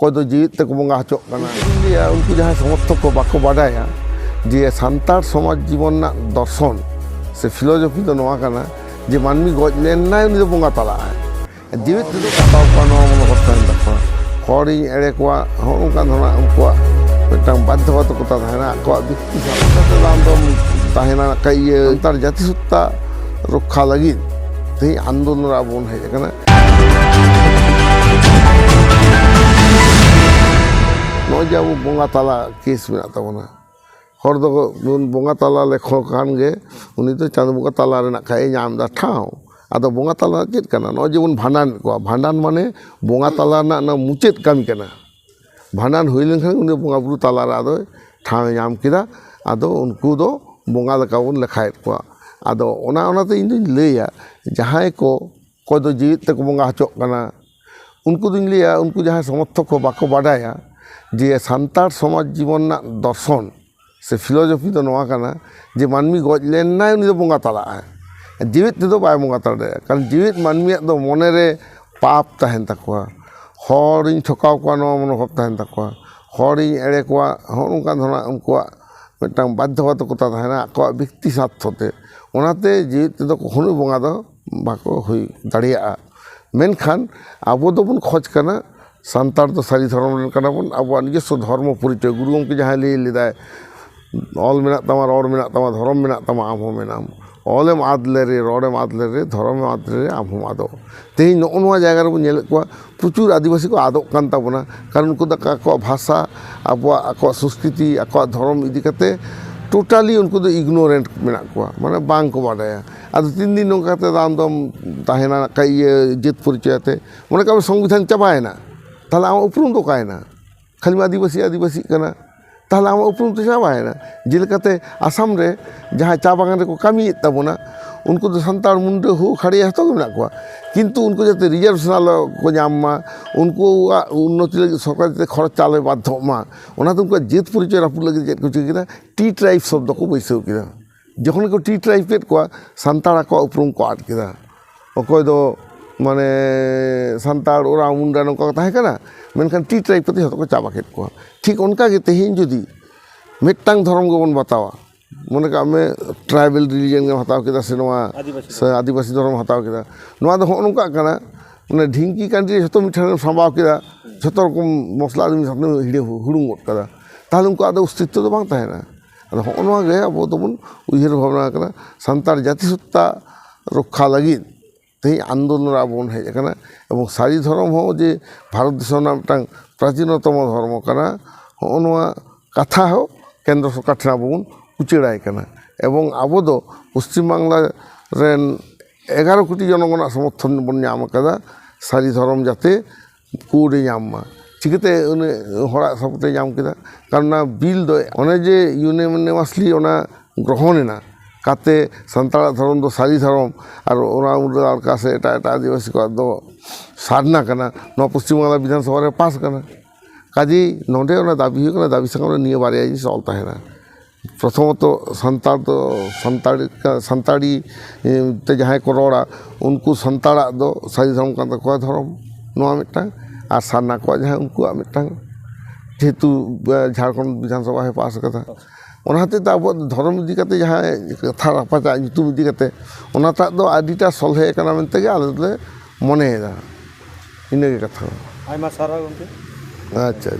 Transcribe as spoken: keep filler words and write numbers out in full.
ᱚᱠᱚᱭ ᱫᱚ ᱡᱤᱣᱮᱫ ᱛᱮᱠᱚ ᱵᱚᱸᱜᱟ ᱦᱚᱪᱚᱜ ᱠᱟᱱᱟ᱾ ᱤᱧ ᱞᱟᱹᱭᱟ, ᱩᱱᱠᱩ ᱡᱟᱦᱟᱸᱭ ᱥᱚᱢᱚᱨᱛᱷᱚᱠ ᱠᱚ ᱵᱟᱠᱚ ᱵᱟᱰᱟᱭᱟ ᱡᱮ ᱥᱟᱱᱛᱟᱲ ᱥᱚᱢᱟᱡᱽ ᱡᱤᱵᱚᱱ ᱨᱮᱱᱟᱜ ᱫᱚᱨᱥᱚᱱ ᱥᱮ ᱯᱷᱤᱞᱳᱡᱚᱯᱷᱤ ᱫᱚ ᱱᱚᱣᱟ ᱠᱟᱱᱟ ᱡᱮ ᱢᱟᱹᱱᱢᱤ ᱜᱚᱡ ᱞᱮᱱᱟᱭ ᱩᱱᱤ ᱫᱚ ᱵᱚᱸᱜᱟ ᱛᱟᱞᱟᱜᱼᱟᱭ᱾ ᱡᱤᱣᱮᱫ ᱛᱮᱫᱚ ᱠᱟᱴᱟᱣ ᱠᱚᱣᱟ, ᱱᱚᱣᱟ ᱢᱚᱱᱳᱵᱷᱟᱵ ᱛᱟᱦᱮᱱ ᱛᱟᱠᱚᱣᱟ᱾ ᱦᱚᱲᱤᱧ ᱮᱲᱮ ᱠᱚᱣᱟ, ᱦᱚᱸᱜᱼᱚ ᱱᱚᱝᱠᱟ ᱫᱷᱚᱨᱚᱱᱟᱜ ᱩᱱᱠᱩᱣᱟᱜ ᱢᱤᱫᱴᱟᱝ ᱵᱟᱫᱽᱫᱷᱚᱵᱟᱫᱷᱚᱠᱚᱛᱟ ᱛᱟᱦᱮᱱᱟ᱾ ᱟᱠᱚᱣᱟᱜ ᱵᱮᱠᱛᱤ ᱥᱟᱱᱛᱟᱲ ᱛᱮᱫᱚ ᱟᱢ ᱫᱚᱢ ᱛᱟᱦᱮᱱᱟ᱾ ᱱᱟᱜ ᱠᱷᱟᱡ ᱤᱭᱟᱹ ᱥᱟᱱᱛᱟᱲ ᱡᱟᱹᱛᱤ ᱥᱚᱛᱛᱟ ᱨᱚᱠᱠᱷᱟ ᱞᱟᱹᱜᱤᱫ ᱛᱮᱦᱮᱧ ᱟᱱᱫᱳᱞᱚᱱ ᱨᱮ ᱟᱵᱚ ᱵᱚᱱ ᱦᱮᱡ ᱟᱠᱟᱱᱟ᱾ ᱱᱚᱜᱼᱚᱭ ᱡᱮ ᱟᱵᱚ ᱵᱚᱸᱜᱟ ᱛᱟᱞᱟ ᱠᱮᱥ ᱢᱮᱱᱟᱜ ᱛᱟᱵᱚᱱᱟ, ᱦᱚᱲ ᱫᱚ ᱵᱚᱱ ᱵᱚᱸᱜᱟ ᱛᱟᱞᱟ ᱞᱮᱠᱷᱚ ᱠᱷᱟᱱ ᱜᱮ ᱩᱱᱤ ᱫᱚ ᱪᱟᱸᱫᱚ ᱵᱚᱸᱜᱟ ᱛᱟᱞᱟ ᱨᱮᱱᱟᱜ ᱠᱷᱟᱡ ᱮ ᱧᱟᱢ ᱮᱫᱟ ᱴᱷᱟᱶ᱾ ᱟᱫᱚ ᱵᱚᱸᱜᱟ ᱛᱟᱞᱟ ᱪᱮᱫ ᱠᱟᱱᱟ? ᱱᱚᱜᱼᱚᱭ ᱡᱮᱵᱚᱱ ᱵᱷᱟᱸᱰᱟᱱᱮᱫ ᱠᱚᱣᱟ, ᱵᱷᱟᱸᱰᱟᱱ ᱢᱟᱱᱮ ᱵᱚᱸᱜᱟ ᱛᱟᱞᱟ ᱨᱮᱱᱟᱜ ᱚᱱᱟ ᱢᱩᱪᱟᱹᱫ ᱠᱟᱹᱢᱤ ᱠᱟᱱᱟ᱾ ᱵᱷᱟᱸᱰᱟᱱ ᱦᱩᱭ ᱞᱮᱱᱠᱷᱟᱱ ᱩᱱᱤ ᱵᱚᱸᱜᱟ ᱵᱩᱨᱩ ᱛᱟᱞᱟ ᱨᱮ ᱟᱫᱚ ᱴᱷᱟᱶ ᱮ ᱧᱟᱢ ᱠᱮᱫᱟ᱾ ᱟᱫᱚ ᱩᱱᱠᱩ ᱫᱚ ᱵᱚᱸᱜᱟ ᱞᱮᱠᱟ ᱵᱚᱱ ᱞᱮᱠᱷᱟᱭᱮᱫ ᱠᱚᱣᱟ᱾ ᱟᱫᱚ ᱚᱱᱟ, ᱚᱱᱟᱛᱮ ᱤᱧ ᱫᱩᱧ ᱞᱟᱹᱭᱟ, ᱡᱟᱦᱟᱸᱭ ᱠᱚ, ᱚᱠᱚᱭ ᱫᱚ ᱡᱤᱣᱮᱫ ᱛᱮᱠᱚ ᱵᱚᱸᱜᱟ ᱦᱚᱪᱚᱜ ᱠᱟᱱᱟ, ᱩᱱᱠᱩ ᱫᱩᱧ ᱞᱟᱹᱭᱟ, ᱩᱱᱠᱩ ᱡᱟᱦᱟᱸᱭ ᱥᱚᱢᱚᱨᱛᱷᱚᱠ ᱠᱚ ᱵᱟᱠᱚ ᱵᱟᱰᱟᱭᱟ ᱡᱮ ᱥᱟᱱᱛᱟᱲ ᱥᱚᱢᱟᱡᱽ ᱡᱤᱵᱚᱱ ᱨᱮᱱᱟᱜ ᱫᱚᱨᱥᱚᱱ ᱥᱮ ᱯᱷᱤᱞᱳᱡᱚᱯᱷᱤ ᱫᱚ ᱱᱚᱣᱟ ᱠᱟᱱᱟ ᱡᱮ ᱢᱟᱹᱱᱢᱤ ᱜᱚᱡ ᱞᱮᱱᱟᱭ ᱩᱱᱤ ᱫᱚ ᱵᱚᱸᱜᱟ ᱛᱟᱞᱟᱜᱼᱟᱭ, ᱡᱤᱣᱮᱫ ᱛᱮᱫᱚ ᱵᱟᱭ ᱵᱚᱸᱜᱟ ᱛᱟᱞᱟ ᱫᱟᱲᱮᱭᱟᱜᱼᱟ᱾ ᱠᱟᱨᱚᱱ ᱡᱤᱣᱮᱫ ᱢᱟᱹᱱᱢᱤᱭᱟᱜ ᱫᱚ ᱢᱚᱱᱮ ᱨᱮ ᱯᱟᱯ ᱛᱟᱦᱮᱱ ᱛᱟᱠᱚᱣᱟ, ᱦᱚᱲᱤᱧ ᱴᱷᱚᱠᱟᱣ ᱠᱚᱣᱟ ᱱᱚᱣᱟ ᱢᱚᱱᱳᱵᱷᱟᱵ ᱛᱟᱦᱮᱱ ᱛᱟᱠᱚᱣᱟ, ᱦᱚᱲᱤᱧ ᱮᱲᱮ ᱠᱚᱣᱟ, ᱦᱚᱸᱜᱼᱚ ᱱᱚᱝᱠᱟ ᱫᱷᱚᱨᱚᱱᱟᱜ ᱩᱱᱠᱩᱣᱟᱜ ᱢᱤᱫᱴᱟᱝ ᱵᱟᱫᱽᱫᱷᱚᱵᱟᱫᱷᱚᱠᱚᱛᱟ ᱛᱟᱦᱮᱱᱟ ᱟᱠᱚᱣᱟᱜ ᱵᱮᱠᱛᱤ ᱥᱟᱨᱛᱷᱚ ᱛᱮ᱾ ᱚᱱᱟᱛᱮ ᱡᱤᱣᱮᱫ ᱛᱮᱫᱚ ᱠᱚᱠᱷᱚᱱᱳ ᱵᱚᱸᱜᱟ ᱫᱚ ᱵᱟᱠᱚ ᱦᱩᱭ ᱫᱟᱲᱮᱭᱟᱜᱼᱟ᱾ ᱢᱮᱱᱠᱷᱟᱱ ᱟᱵᱚ ᱫᱚᱵᱚᱱ ᱠᱷᱚᱡᱽ ᱠᱟᱱᱟ ᱥᱟᱱᱛᱟᱲ ᱫᱚ ᱥᱟᱹᱨᱤ ᱫᱷᱚᱨᱚᱢ ᱨᱮᱱ ᱠᱟᱱᱟ ᱵᱚᱱ, ᱟᱵᱚᱣᱟᱜ ᱱᱤᱡᱚᱥᱥᱚ ᱫᱷᱚᱨᱢᱚ ᱯᱚᱨᱤᱪᱚᱭ᱾ ᱜᱩᱨᱩ ᱜᱚᱢᱠᱮ ᱡᱟᱦᱟᱸᱭ ᱞᱟᱹᱭ ᱞᱮᱫᱟᱭ, "ᱚᱞ ᱢᱮᱱᱟᱜ ᱛᱟᱢᱟ, ᱨᱚᱲ ᱢᱮᱱᱟᱜ ᱛᱟᱢᱟ, ᱫᱷᱚᱨᱚᱢ ᱢᱮᱱᱟᱜ ᱛᱟᱢᱟ, ᱟᱢ ᱦᱚᱸ ᱢᱮᱱᱟᱢ᱾ ᱚᱞᱮᱢ ᱟᱫ ᱞᱮᱨᱮ, ᱨᱚᱲᱮᱢ ᱟᱫ ᱞᱮᱨᱮ, ᱫᱷᱚᱨᱚᱢᱮᱢ ᱟᱫ ᱞᱮᱨᱮ, ᱟᱢ ᱦᱚᱸᱢ ᱟᱫᱚᱜ᱾" ᱛᱮᱦᱮᱧ ᱱᱚᱜᱼᱚ ᱱᱚᱣᱟ ᱡᱟᱭᱜᱟ ᱨᱮᱵᱚᱱ ᱧᱮᱞᱮᱫ ᱠᱚᱣᱟ, ᱯᱨᱚᱪᱩᱨ ᱟᱹᱫᱤᱵᱟᱹᱥᱤ ᱠᱚ ᱟᱫᱚᱜ ᱠᱟᱱ ᱛᱟᱵᱚᱱᱟ᱾ ᱠᱟᱨᱚᱱ ᱩᱱᱠᱩ ᱫᱚ ᱟᱠᱚᱣᱟᱜ ᱵᱷᱟᱥᱟ, ᱟᱵᱚᱣᱟᱜ, ᱟᱠᱚᱣᱟᱜ ᱥᱚᱝᱥᱠᱨᱤᱛᱤ, ᱟᱠᱚᱣᱟᱜ ᱫᱷᱚᱨᱚᱢ ᱤᱫᱤ ᱠᱟᱛᱮ ᱴᱳᱴᱟᱞᱤ ᱩᱱᱠᱩ ᱫᱚ ᱤᱜᱱᱳᱨᱮᱱᱴ ᱢᱮᱱᱟᱜ ᱠᱚᱣᱟ, ᱢᱟᱱᱮ ᱵᱟᱝ ᱠᱚ ᱵᱟᱰᱟᱭᱟ᱾ ᱟᱫᱚ ᱛᱤᱱ ᱫᱤᱱ ᱱᱚᱝᱠᱟ ᱠᱟᱛᱮ ᱟᱢ ᱫᱚᱢ ᱛᱟᱦᱮᱱᱟ ᱱᱟᱜ ᱠᱷᱟᱡ ᱤᱭᱟᱹ ᱡᱟᱹᱛ ᱯᱚᱨᱤᱪᱚᱭ ᱟᱛᱮ? ᱢᱚᱱᱮ ᱠᱟᱜ ᱢᱮ ᱥᱚᱝᱵᱤᱫᱷᱟᱱ ᱪᱟᱵᱟᱭᱮᱱᱟ, ᱛᱟᱦᱞᱮ ᱟᱢᱟᱜ ᱩᱯᱨᱩᱢ ᱫᱚ ᱚᱠᱟᱭᱮᱱᱟ? ᱠᱷᱟᱹᱞᱤ ᱢᱟ ᱟᱹᱫᱤᱵᱟᱹᱥᱤ, ᱟᱹᱫᱤᱵᱟᱹᱥᱤᱜ ᱠᱟᱱᱟ, ᱛᱟᱦᱞᱮ ᱟᱢᱟᱜ ᱩᱯᱨᱩᱢ ᱫᱚ ᱪᱟᱵᱟᱭᱮᱱᱟ᱾ ᱡᱮᱞᱮᱠᱟᱛᱮ ᱟᱥᱟᱢ ᱨᱮ ᱡᱟᱦᱟᱸᱭ ᱪᱟ ᱵᱟᱜᱟᱱ ᱨᱮᱠᱚ ᱠᱟᱹᱢᱤᱭᱮᱫ ᱛᱟᱵᱚᱱᱟ, ᱩᱱᱠᱩ ᱫᱚ ᱥᱟᱱᱛᱟᱲ, ᱢᱩᱱᱰᱟᱹ, ᱦᱳ, ᱠᱷᱟᱲᱭᱟ ᱡᱷᱚᱛᱚ ᱜᱮ ᱢᱮᱱᱟᱜ ᱠᱚᱣᱟ, ᱠᱤᱱᱛᱩ ᱩᱱᱠᱩ ᱡᱟᱛᱮ ᱨᱤᱡᱟᱨᱵᱷᱮᱥᱚᱱ ᱟᱞᱚ ᱠᱚ ᱧᱟᱢ ᱢᱟ, ᱩᱱᱠᱩᱣᱟᱜ ᱩᱱᱱᱚᱛᱤ ᱞᱟᱹᱜᱤᱫ ᱥᱚᱨᱠᱟᱨ ᱡᱟᱛᱮ ᱠᱷᱚᱨᱚᱪ ᱪᱟᱞ ᱮ ᱵᱟᱫᱽᱫᱷᱚᱜ ᱢᱟ, ᱚᱱᱟᱛᱮ ᱩᱱᱠᱩᱣᱟᱜ ᱡᱟᱹᱛ ᱯᱚᱨᱤᱪᱚᱭ ᱨᱟᱹᱯᱩᱫ ᱞᱟᱹᱜᱤᱫ ᱪᱮᱫ ᱠᱚ ᱪᱤᱠᱟᱹ ᱠᱮᱫᱟ? ᱴᱤ ᱴᱨᱟᱭᱤᱵᱽ ᱥᱚᱵᱫᱚ ᱠᱚ ᱵᱟᱹᱭᱥᱟᱹᱣ ᱠᱮᱫᱟ᱾ ᱡᱚᱠᱷᱚᱱ ᱠᱚ ᱴᱤ ᱴᱨᱟᱭᱤᱵᱽ ᱠᱮᱫ ᱠᱚᱣᱟ, ᱥᱟᱱᱛᱟᱲ ᱟᱠᱚᱣᱟᱜ ᱩᱯᱨᱩᱢ ᱠᱚ ᱟᱫ ᱠᱮᱫᱟ᱾ ᱚᱠᱚᱭ ᱫᱚ ᱢᱟᱱᱮ ᱥᱟᱱᱛᱟᱲ, ᱳᱨᱟᱣ, ᱢᱩᱱᱰᱟ ᱱᱚᱝᱠᱟ ᱠᱚ ᱛᱟᱦᱮᱸ ᱠᱟᱱᱟ, ᱢᱮᱱᱠᱷᱟᱱ ᱴᱤ ᱴᱨᱟᱭᱤᱵᱽ ᱠᱟᱛᱮ ᱡᱷᱚᱛᱚ ᱠᱚ ᱪᱟᱵᱟ ᱠᱮᱫ ᱠᱚᱣᱟ᱾ ᱴᱷᱤᱠ ᱚᱱᱠᱟ ᱜᱮ ᱛᱮᱦᱮᱧ ᱡᱩᱫᱤ ᱢᱤᱫᱴᱟᱝ ᱫᱷᱚᱨᱚᱢ ᱜᱮᱵᱚᱱ ᱵᱟᱛᱟᱣᱟ, ᱢᱚᱱᱮ ᱠᱟᱜ ᱢᱮ ᱴᱨᱟᱭᱵᱮᱞ ᱨᱤᱞᱤᱡᱤᱭᱚᱱ ᱜᱮᱢ ᱦᱟᱛᱟᱣ ᱠᱮᱫᱟ ᱥᱮ ᱱᱚᱣᱟ ᱟᱹᱫᱤᱵᱟᱹᱥᱤ ᱥᱮ ᱟᱹᱫᱤᱵᱟᱹᱥᱤ ᱫᱷᱚᱨᱚᱢ ᱦᱟᱛᱟᱣ ᱠᱮᱫᱟ, ᱱᱚᱣᱟ ᱫᱚ ᱦᱚᱸᱜᱼᱚ ᱱᱚᱝᱠᱟᱜ ᱠᱟᱱᱟ, ᱢᱟᱱᱮ ᱰᱷᱤᱝᱠᱤ ᱠᱟᱱᱰᱤ ᱨᱮ ᱡᱷᱚᱛᱚ ᱢᱤᱫ ᱴᱷᱮᱱ ᱮᱢ ᱥᱟᱢᱵᱟᱣ ᱠᱮᱫᱟ, ᱡᱷᱚᱛᱚ ᱨᱚᱠᱚᱢ ᱢᱚᱥᱞᱟ ᱟᱹᱫᱤᱢ ᱥᱟᱛᱮᱢ ᱦᱤᱲᱟᱹ ᱦᱩᱲᱩᱝ ᱜᱚᱫ ᱠᱟᱫᱟ, ᱛᱟᱦᱚᱞᱮ ᱩᱱᱠᱩᱣᱟᱜ ᱫᱚ ᱚᱥᱛᱤᱛᱛᱚ ᱫᱚ ᱵᱟᱝ ᱛᱟᱦᱮᱱᱟ᱾ ᱟᱫᱚ ᱦᱚᱸᱜᱼᱚ ᱱᱚᱣᱟ ᱜᱮ ᱟᱵᱚ ᱫᱚᱵᱚᱱ ᱩᱭᱦᱟᱹᱨ ᱵᱷᱟᱵᱽᱱᱟ ᱠᱟᱱᱟ, ᱥᱟᱱᱛᱟᱲ ᱡᱟᱹᱛᱤ ᱥᱚᱛᱛᱟ ᱨᱚᱠᱠᱷᱟ ᱞᱟᱹᱜᱤᱫ ᱛᱮᱦᱮᱧ ᱟᱱᱫᱳᱞᱚᱱ ᱨᱮ ᱟᱵᱚ ᱵᱚᱱ ᱦᱮᱡ ᱟᱠᱟᱱᱟ᱾ ᱮᱵᱚᱝ ᱥᱟᱹᱨᱤ ᱫᱷᱚᱨᱚᱢ ᱦᱚᱸ ᱡᱮ ᱵᱷᱟᱨᱚᱛ ᱫᱤᱥᱚᱢ ᱨᱮᱱᱟᱜ ᱢᱤᱫᱴᱟᱝ ᱯᱨᱟᱪᱤᱱᱚᱛᱚᱢᱚ ᱫᱷᱚᱨᱢᱚ ᱠᱟᱱᱟ, ᱦᱚᱸᱜᱼᱚ ᱱᱚᱣᱟ ᱠᱟᱛᱷᱟ ᱦᱚᱸ ᱠᱮᱱᱫᱨᱚ ᱥᱚᱨᱠᱟᱨ ᱴᱷᱮᱱ ᱟᱵᱚ ᱵᱚᱱ ᱩᱪᱟᱹᱲᱟᱭ ᱠᱟᱱᱟ᱾ ᱮᱵᱚᱝ ᱟᱵᱚ ᱫᱚ ᱯᱚᱥᱪᱤᱢ ᱵᱟᱝᱞᱟ ᱨᱮᱱ ᱮᱜᱟᱨᱚ ᱠᱳᱴᱤ ᱡᱚᱱᱚᱜᱚᱱᱟᱜ ᱥᱚᱢᱚᱨᱛᱷᱚᱱ ᱵᱚᱱ ᱧᱟᱢ ᱟᱠᱟᱫᱟ ᱥᱟᱹᱨᱤ ᱫᱷᱚᱨᱚᱢ ᱡᱟᱛᱮ ᱠᱳᱰ ᱮ ᱧᱟᱢ ᱢᱟ᱾ ᱪᱤᱠᱟᱹᱛᱮ ᱩᱱᱤ ᱦᱚᱲᱟᱜ ᱥᱟᱯᱳᱨᱴ ᱮ ᱧᱟᱢ ᱠᱮᱫᱟ? ᱠᱟᱨᱚᱱ ᱚᱱᱟ ᱵᱤᱞ ᱫᱚ ᱚᱱᱮ ᱡᱮ ᱤᱭᱩᱱᱮᱢᱟᱥᱞᱤ ᱚᱱᱟ ᱜᱨᱚᱦᱚᱱ ᱮᱱᱟ, ᱠᱟᱛᱮ ᱥᱟᱱᱛᱟᱲᱟᱜ ᱫᱷᱚᱨᱚᱢ ᱫᱚ ᱥᱟᱹᱨᱤ ᱫᱷᱚᱨᱚᱢ ᱟᱨ ᱚᱱᱟ ᱢᱩᱫᱽᱨᱮ ᱟᱞᱠᱟ ᱥᱮ ᱮᱴᱟᱜ ᱮᱴᱟᱜ ᱟᱹᱫᱤᱵᱟᱹᱥᱤ ᱠᱚᱣᱟᱜ ᱫᱚ ᱥᱟᱨᱱᱟ ᱠᱟᱱᱟ, ᱱᱚᱣᱟ ᱯᱚᱥᱪᱤᱢ ᱵᱟᱝᱞᱟ ᱵᱤᱫᱷᱟᱱ ᱥᱚᱵᱷᱟ ᱨᱮ ᱯᱟᱥ ᱠᱟᱱᱟ᱾ ᱠᱟᱡᱮ ᱱᱚᱰᱮ ᱚᱱᱟ ᱫᱟᱹᱵᱤ ᱦᱩᱭᱩᱜ ᱠᱟᱱᱟ, ᱫᱟᱹᱵᱤ ᱥᱟᱠᱟᱢ ᱨᱮ ᱱᱤᱭᱟᱹ ᱵᱟᱨᱭᱟ ᱡᱤᱱᱤᱥ ᱚᱞ ᱛᱟᱦᱮᱱᱟ᱾ ᱯᱨᱚᱛᱷᱚᱢᱚᱛᱚ ᱥᱟᱱᱛᱟᱲ ᱫᱚ ᱥᱟᱱᱛᱟᱲᱤ, ᱥᱟᱱᱛᱟᱲᱤ ᱛᱮ ᱡᱟᱦᱟᱸᱭ ᱠᱚ ᱨᱚᱲᱟ, ᱩᱱᱠᱩ ᱥᱟᱱᱛᱟᱲᱟᱜ ᱫᱚ ᱥᱟᱹᱨᱤ ᱫᱷᱚᱨᱚᱢ ᱠᱟᱱ ᱛᱟᱠᱚᱣᱟ ᱫᱷᱚᱨᱚᱢ, ᱱᱚᱣᱟ ᱢᱤᱫᱴᱟᱝ, ᱟᱨ ᱥᱟᱨᱱᱟ ᱠᱚᱣᱟᱜ ᱡᱟᱦᱟᱸ ᱩᱱᱠᱩᱣᱟᱜ ᱢᱤᱫᱴᱟᱝ, ᱡᱮᱦᱮᱛᱩ ᱡᱷᱟᱲᱠᱷᱚᱸᱰ ᱵᱤᱫᱷᱟᱱ ᱥᱚᱵᱷᱟ ᱦᱚᱸᱭ ᱯᱟᱥ ᱟᱠᱟᱫᱟ᱾ ᱚᱱᱟ ᱦᱚᱛᱮᱡ ᱛᱮ ᱟᱵᱚᱣᱟᱜ ᱫᱷᱚᱨᱚᱢ ᱤᱫᱤ ᱠᱟᱛᱮ ᱡᱟᱦᱟᱸ ᱠᱟᱛᱷᱟ ᱨᱟᱯᱟᱪᱟᱜ ᱧᱩᱛᱩᱢ ᱤᱫᱤ ᱠᱟᱛᱮ, ᱚᱱᱟᱴᱟᱜ ᱫᱚ ᱟᱹᱰᱤᱴᱟ ᱥᱚᱞᱦᱮ ᱟᱠᱟᱱᱟ ᱢᱮᱱᱛᱮ ᱜᱮ ᱟᱞᱮ ᱫᱚᱞᱮ ᱢᱚᱱᱮᱭᱮᱫᱟ᱾ ᱤᱱᱟᱹᱜᱮ ᱠᱟᱛᱷᱟ᱾ ᱟᱭᱢᱟ ᱥᱟᱨᱦᱟᱣ ᱜᱚᱢᱠᱮ᱾ ᱟᱪᱪᱷᱟ᱾